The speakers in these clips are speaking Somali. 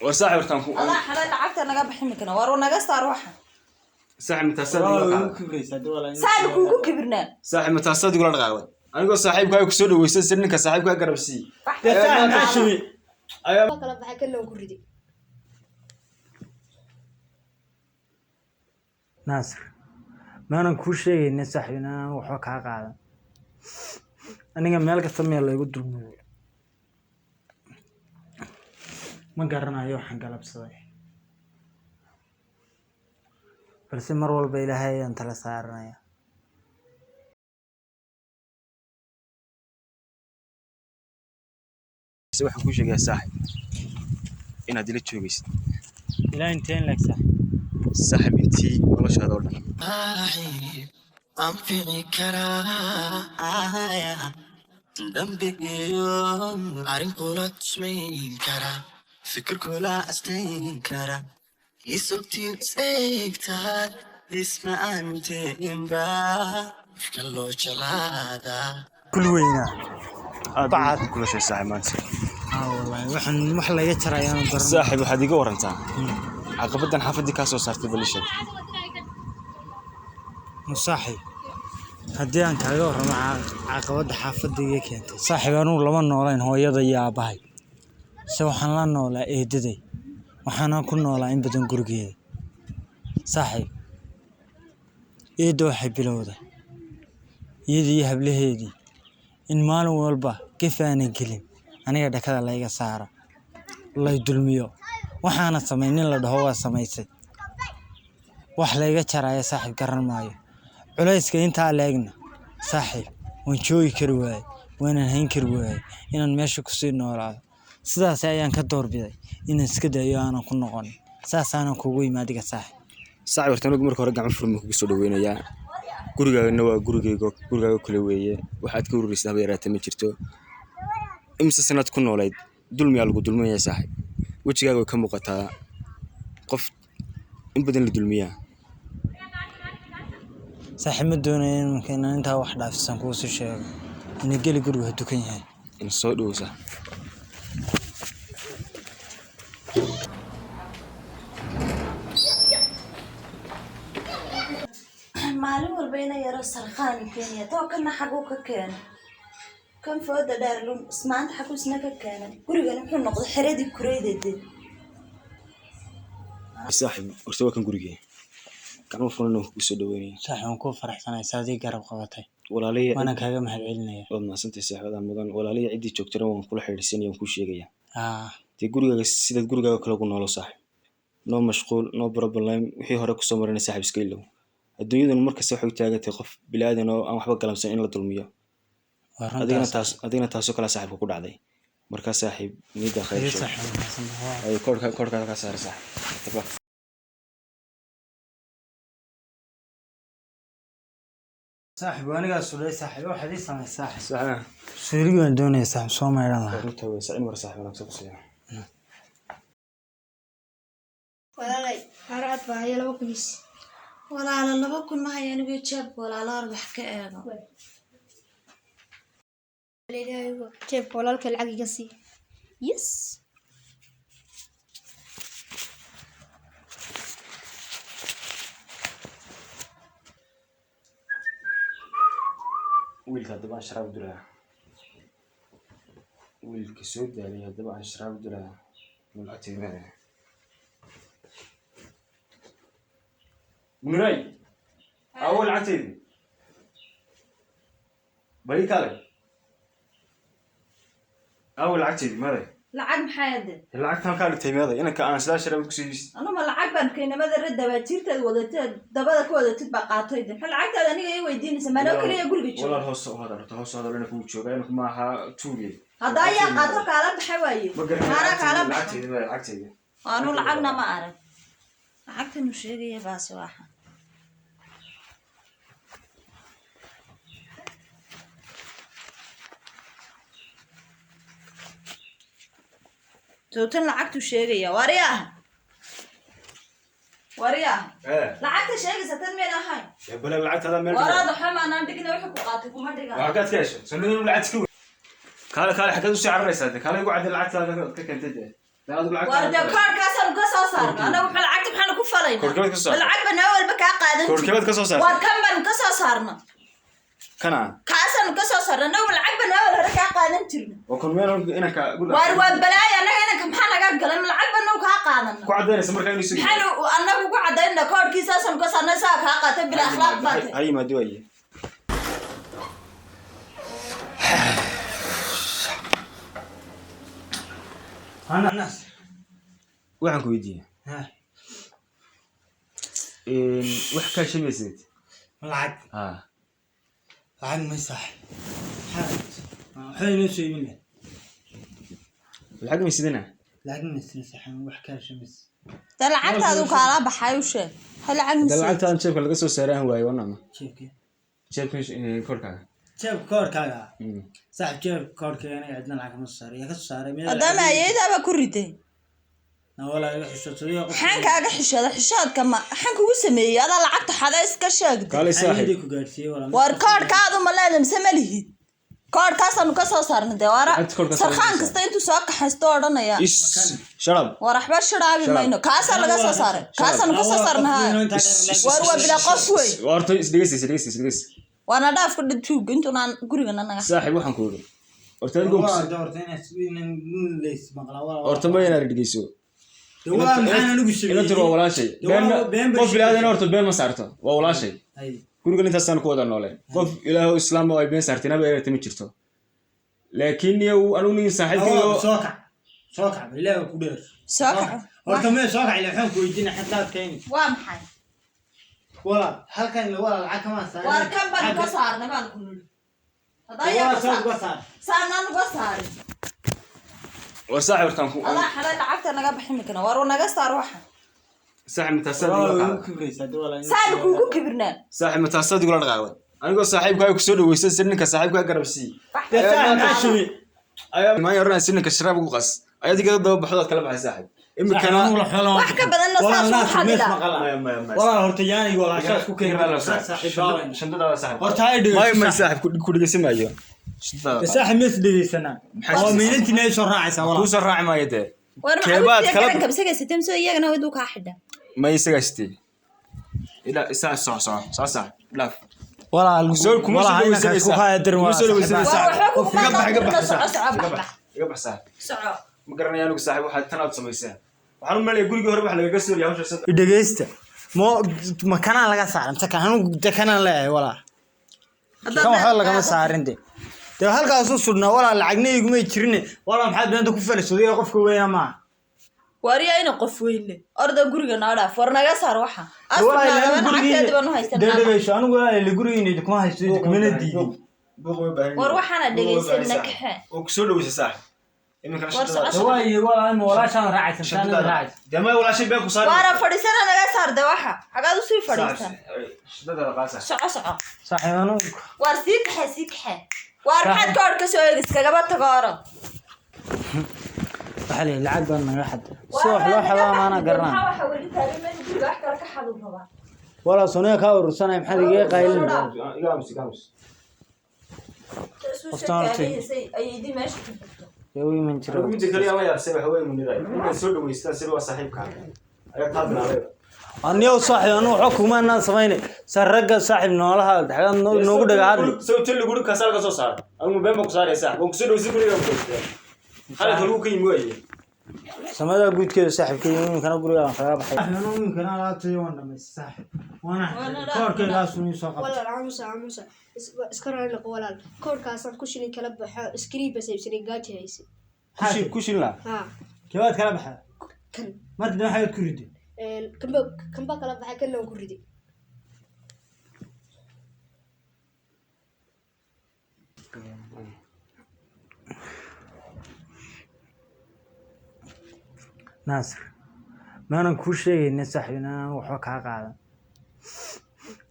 War saaxiib, hortaan ku Allah xalay lacagta naga bixin mikana war naga saar waxa. Saaxiib, mataasaad Waa igula ugu dhaqaaqday. Kibraysaa dee walaa. Saan kuugu kibirnaa. Saaxiib, mataasaad igula dhaqaaqday anigoo saaxiibkaaga kusoo dhaweystay si ninka saaxiibkaa garab siiyey. Dee saaxiib, maxaa shubay? Ayaa Waa kala baxay, kana ku riday. Naasir, maanan kuu sheegaynin saaxiib inaan waxba kaa qaadan. Aniga meel kasta meel laygu dulmiyo ma garanayo waxaan galabsaday, balse mar walba Ilaahay ayaan tala saaranaya. Waxaan kuu sheegayaa, saaxiib, inaad ila joogaysid. Ilaa inteen leeg, saaxiib? Saaxiib, intii noloshaada oo dhan. Anfici karaa dambigiyo arrin kula tusmayn kara, fikir kula astayn kara, isogtiin is eegtaan, isma aaminteen ifka loo jeclaadaa. Kul weynaa. Aad Bacad. ku kulashay, saaxiib, maanta. Aa wallaahi, waxaan wax laga jarayaan garan. Saaxiib, waxaad iga warantaa caqabaddan xaafaddii kaa soo saartay, balisha. Saaxiib, haddii aan kaaga warramo caqabadda xaafadda iga keentay, saaxiib, anugu lama noolayn hooyada iyo aabbahay, se waxaan la noolaa eedaday, waxaana ku noolaa in badan gurigeeda. Saaxiib, eedda waxay bilowday iyadii iyo hablaheedii in maalin walba gef aanan gelin aniga dhakada layga saaro, lay dulmiyo, waxaana samayn nin la dhaho waa samaysay. Wax layga jaraya, saaxiib, garan maayo. Culayska intaa leegna, saaxiib, waan joogi kari waayey, waanan hayn kari waayey inaan meesha kusii noolaado. Sidaas ayaan ka doorbiday inaan iska dayo, aanan ku noqon. Saasaanan kugu imi adiga, saaxiib. Saaxiib, horta anigu marka hore gacmo furan baan kugu soo dhaweynayaa. Gurigaagana waa gurigayga, gurigaaga kale weeye. Waxaad ka ururaysid haba yaraatee ma jirto. Imise sanaad ku noolayd dulmiyaa lagu dulminaya, saaxiib? Wejigaaga way ka muuqataa qof in badan la dulmiyaa. Saaxiib, ma doonayo iminka inaan intaa wax dhaafisan kuu sii sheego. Ina geli guriga, ha dukan yahay. In soo dhawow, saaxiib. Maalin walba ina yaro sarqaan keenaya too kana xaguu ka keenay kan fooda dheer lun maanta, xaguu isna ka keenay? Gurigan muxuu noqday xeradii kureydeedee. Saaxiib, horta waa kan gurigee, gacmo furan waan kugu soo dhaweynaya. Saaxiib, waan kuu faraxsanahay saadii garab qabatay. Walaalihii waana kaaga mahadcelinaya. Waad mahadsantahay, saaxiib, adaan mudan. Walaalihii ciddii joogtana waan kula xidhiidhsanaya, waan kuu sheegaya. Aa. Dee gurigaaga sidaad gurigaaga kale ugu noolo, saaxiib, no mashquul, no problem. Wixii hore kusoo marana, saaxiib, iska ilow. Adduunyadan markasta waxay u taagantahay qof bilaadan oo aan waxba galamsan in la dulmiyo. Waa adigana runtaas. Taas adigana taasoo kale saaxiibka ku dhacday. Markaa saaxiib, niyadda khayr Haye sheeg. Saaxiib, waa mahadsantahay. Ay koodhka koodhka kaa saara, saaxiib. Taba. Saaxiib, waa anigaa sudhay. Saaxiib, waxaad ii samay, saaxiib. Saaxiib. Suuligii waan doonaya, saaxiib, soo maydhan lahaa. Runta wey, saaxiib, war saaxiib wanaagsan ku siiya. Walaalay, harcad baa haya, 2000 is. Walaalo, 2000 ma haya anigu. Jeebka walaalo hor wax ka eego. Ilaahay, jeebka walaalka lacag iga sii. Yes. Wiilka haddaba aan sharaab dulaa, wiilka soo daalay haddaba aan sharaab dulaa, lacagteeda meeday? Muniray, awo lacagteedi bari kale, awo lacagteedi meeday? Lacag maxay ade? Lacagtan halkaa dhigtay meeday? Inanka aan sidaa sharaab kusii. Anuma lacag baan keenamada radabajiirtaad wadatid, dabada ku wadatid baa qaatoy. De maxaa lacagtaada aniga ii weydiinaysa maanoo kaliya guriga jooga? Walaal, hoos u hadal horta, hoos u hadal. Inanku wuu joogaa, inanku ma aha tuuge. Hadda ayaa qaato, kaala baxay waaye. Ma garan. Maanaa kaala baxay. Lacagteedi meeday, lacagteedi? Anu lacagna ma arag. Lacagtanu sheegaya baasi waxa sowtan lacagtu sheegaya. Waryaah, waryaah. Ee. Lacagta sheegaysa tan meen ahayn. Ya bale, lacagtaada meel. Waraad waxa maanaan dhigna, wuxuu ku qaatay kuma dhigan. Waa xaggaad ka heshay sanadun lacag iska wey? Kaale, kaale, xaggaad usii cararaysaa? De kaale, igu cadde lacagtaada ka keentay dee. Waar dee koorkaasaan ka soo saarna anagu, maxaa lacagta maxaanu ku falaynaa? Koorkeed ka soo saartay? Lacag baa naa walba kaa qaadan. Koorkeed ka soo saartay? Waar kan baanu ka soo saarna. Kana? Kaasaanu ka soo saarna anagu, lacag baa naa wal hore kaa qaadan jirna. Oo kun meel inanka guriga. Waar waa balaayo, annaga inanka maxaa naga galay? Ma lacag baanu kaa qaadana? Ku cadaynaysa markaa inuu isagu Maxaanu annagu ku cadaynaa? Koorkiisaasaanu ka saarnay, saa kaa qaatay, bila akhlaaq baa tahay. Ha yimaado waaye. Anas. Waxaan ku weydiiyey wax kaa sheegaysid. Lacag? Ha. Lacag may saaxib, maxaa inoo soo iibin lahayd? Lacag maysidana. Lacag maysin saaxib, wax kaa sheemaysa. Dee lacagtaadu kaala baxay, u sheeg ha lacag de mise. Lacagtaan jeebka laga soo saaray aan waayo wanama. Jeebkee? Jeebka korkaaga. Jeebka koorkaaga? Saaxib, jeebka koorkaaga aniga cidna lacag kama soo saaray. Yaa ka soo saaray meel? Maadaama ayeedaaba ku riday. Walaa iga xishoodsaday qof. Maxaan kaaga xishooda? Xishoodka ma maxaan kugu sameeyey? Adaa lacagta xada, iska sheegday. Kaalay saaxib. Ayeeday ku gaadhsiiyey walaa. Waar koodhkaadu ma leedahay mise ma lihid? Koodhkaasaanu ka soo saarnay dee waara. Lacagta koodhkaas Sarkhaan laga soo kasta intuu soo kaxaysto odhanaya. Is sharab. Waar waxba shiraabi Shut up. mayno, kaasaa laga soo saaray, kaasaanu ka soo saarnay. Haya, waar waa bilaa qof wey. Horta isdhegeysi, isdhegeysi, isdhegeysi. Waana dhaafka dhituug intuunaan gurigana naga. Saaxib, waxaan ku yidhi horta adigoo horta ma inaad dhegeyso. Inantan waa walaashay. Qof ilaadana horta been ma saarto, waa walaashay. Gurigan intaasaan ku wada nooleen, qof ilaaho islaam oo ay been saartay naba erata ma jirto, laakiin iyo anigu nin saaxiibkayo. Soo kac, soo kac, ilaahi ku dheer. Soo kaco. Horta mee soo kac, ilaa waxaan ku weydiina xataa keeni. Waa maxay? Walaa halkan walaa lacag kama saarin. Waar kan baan ka saarnay baan ku nidhi haddaa yaa Walaa ka soo saar. uga saar. Saanaan uga saarin. War saaxib, hortaan ku Adaa xalay lacagta naga bixi mikana, waar uu naga saar waxa. Saaxib, mataasaad Walaa igula way dhaqaaqday. ku kibraysaa de walaa. Saanu kuugu kibirnaa. Saaxib, mataasaad igula dhaqaaqday anigoo saaxiibkaa ku soo dhaweystay si ninka saaxiibkaa garab sii. Dee saaxib, maxaa shubay? Ayaa maan oranaya si ninka sharaab ugu qas, ayaad igada daba baxdood kala baxay saaxib imikana. Wax ka badanna saas u xadida. Maya, maya, maya. Walaa horta yaani walaashaas ku keenay saaxiib. Shandadaada saaxib. Horta hay dhegeyso. Maya, maya saaxib, ku dhegeysan maayo. Shandadaada. Saaxib, mees dhegeysanaa oo miinantiina ay soo raacaysaa walaa. Kuu soo raaci maayo dee. War Keebaad maxaa kala- garanka misaga sitem soo iyagana waduu kaa xidha. Ma isagaa sitee ilaa isaa soco, soco, soco saaxib, dhaaf. Walaal Kuma soo dhaweysanaysaa. Kuma soo dhaweysanaysaa. Waar waxba Iga kuguma bax, iga bax, soco, soco, iga bax. Bax, iga bax saaxib. Soco. Ma garanaya anigu saaxib waxaad tan aad samayseen. Waxaan u maleeyay gurigii hore wax lagaga soo hawsha sada. Dhegeysta, mo ma kanaan laga saarin mise kan anigu de kanaan leeyahay walaa, kan waxba lagama saarin de. Dee halkaasuu sudhnaa walaa, lacagna igumay jirin walaa. Maxaad beenta ku falisooday? Qofka weyna maaha. Waar yaa ina qof weyn leh, orda guriga noo dhaaf, war naga saar waxa. Walaa ilaa Asturnaadaba lacagteedi baanu dee haysanaa. Dhegeyso, anigu walaa ila gurigiina kuma haysto, kumana diidin. Buuq way baahan. War waxaana dhegeysanna kaxe. Oo ku soo dhaweysay saaxib iminkana. War Shandadaada. soco. Waaye walaa ima walaashaan raacaysa mise anada Shandadaada. raacaysa? Dee maya, walaashay been ku saari. Waana fadhiisana, naga saar de waxa, xagaad usii fadhiisan? Shandadaada qaasa. Soco, soco. Saaxiib, anigu Waar sii kaxe, sii kaxe. Waar maxaad ka or ka soo eegis kagaba tago, orod. Waxaa la yidhi lacag baan naga xad si wax loo xadaa maana garanaa. Maxaa waxa weli taagan meel guriga wax kale ka xaduu rabaa? Walaa soniga kaa urursanaya, maxaad igaga qaylin? Iga aamus, iga aamus. Qoftaan horta- Ayay meesha ku jirto. Yaa u iman jira. Anigu midda kale aan la yaabsay waxa weeye Muniray inaad soo dhaweystaan sida waa saaxiibka ayaa taa bilaabay. Aniyow saaxiib, anigu waxba kuma anaan samaynay sa ragga saaxiib noolaha xagaa noogu dhaga hadli. Sawta lagu kasaal ka soo saaray, anigu been baan ku saaraya saaxib, waan ku soo dhaweysay guriga, ku dhaweysay xalay lagu ka yimi waaye. Samada guudkeeda saaxiibkay iminkana guriga aan kaga baxay iminkana alaabtayda waan dhamaystay saaxiib, waana koorkaygaas uu soo qabtay. Walaal, aamusa, aamusa, iska raali noqo walaal. Koorkaasaan ku shilin kala baxo, iskriin bas iibsanay, gaaji hayse. Ku shilin la. Ha. Kebaad kala baxay? Kan. Marka dambe waxaad ku riday? Kanba, kanba kala baxay, kanna waan ku riday. Naasir, maanan kuu sheegayna saaxiib inaan waxba kaa qaadan.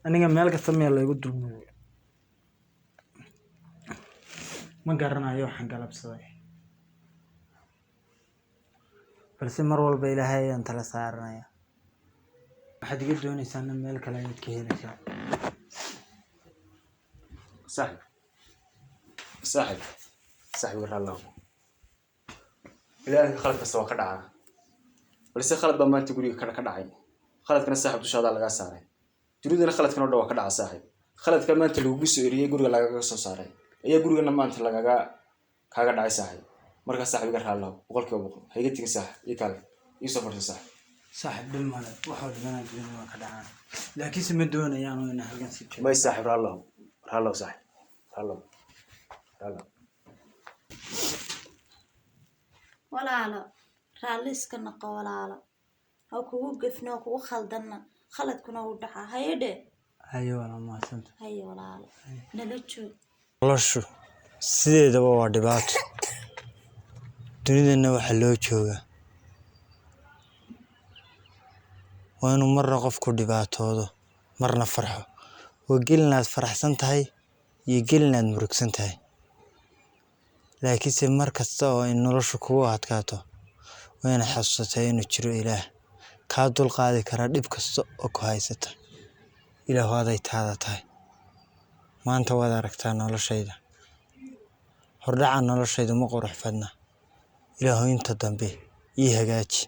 Aniga meel kasta meel laygu dulmiyo ma garanayo waxaan galabsaday, balse mar walba Ilaahay ayaan tala saaranaya. Waxaad iga doonaysaana meel kale ayaad ka helaysaa. Saaxib, saaxib, saaxib, war Allah. Biniaadamka khalad kasta waa ka dhacaa, balse khalad baa maanta guriga ka dhacay. Khaladkana saaxib dushaadaa lagaa saaray. Dunidana khaladkan oo dhan waa ka dhaca, saaxib. Khaladka maanta lagugu soo eriyey, guriga lagaga soo saaray, ayaa gurigana maanta lagaga kaaga dhacay, saaxib. Markaa saaxib, iga raallahu 100%. Ha iga tegin, saaxib. Ii kaale, ii soo fadhiso, saaxib. Saaxib, dhib male, wax walbana dunida waa ka dhacaan, laakiinse ma doonayaan inaan halkan sii joogo. May, saaxib, raallahu, raallahu, saaxib, raallahu, raallahu. Walaalo, raalli iska noqo, walaalo. Ha kugu gefno, ha kugu khaldanna, khaladkuna wuu dhacaa. Haye dhe. Haye, walaal, mahadsanta. Haye walaalo, nala joog. Noloshu sideedaba waa dhibaato, dunidana waxaa loo joogaa waa inuu marna qofku dhibaatoodo, marna farxo. Waa gelin aad faraxsan tahay iyo gelin aad murugsan tahay, laakiinse mar kasta oo ay noloshu kugu adkaato, waa inaad xasuusataa inuu jiro Ilaah kaa dulqaadi kara dhib kasta oo ku haysata. Ilaahu aday taada tahay. Maanta waad aragtaa noloshayda. Hordhaca noloshaydu ma qurux badna. Ilaahu inta dambe ii hagaaji.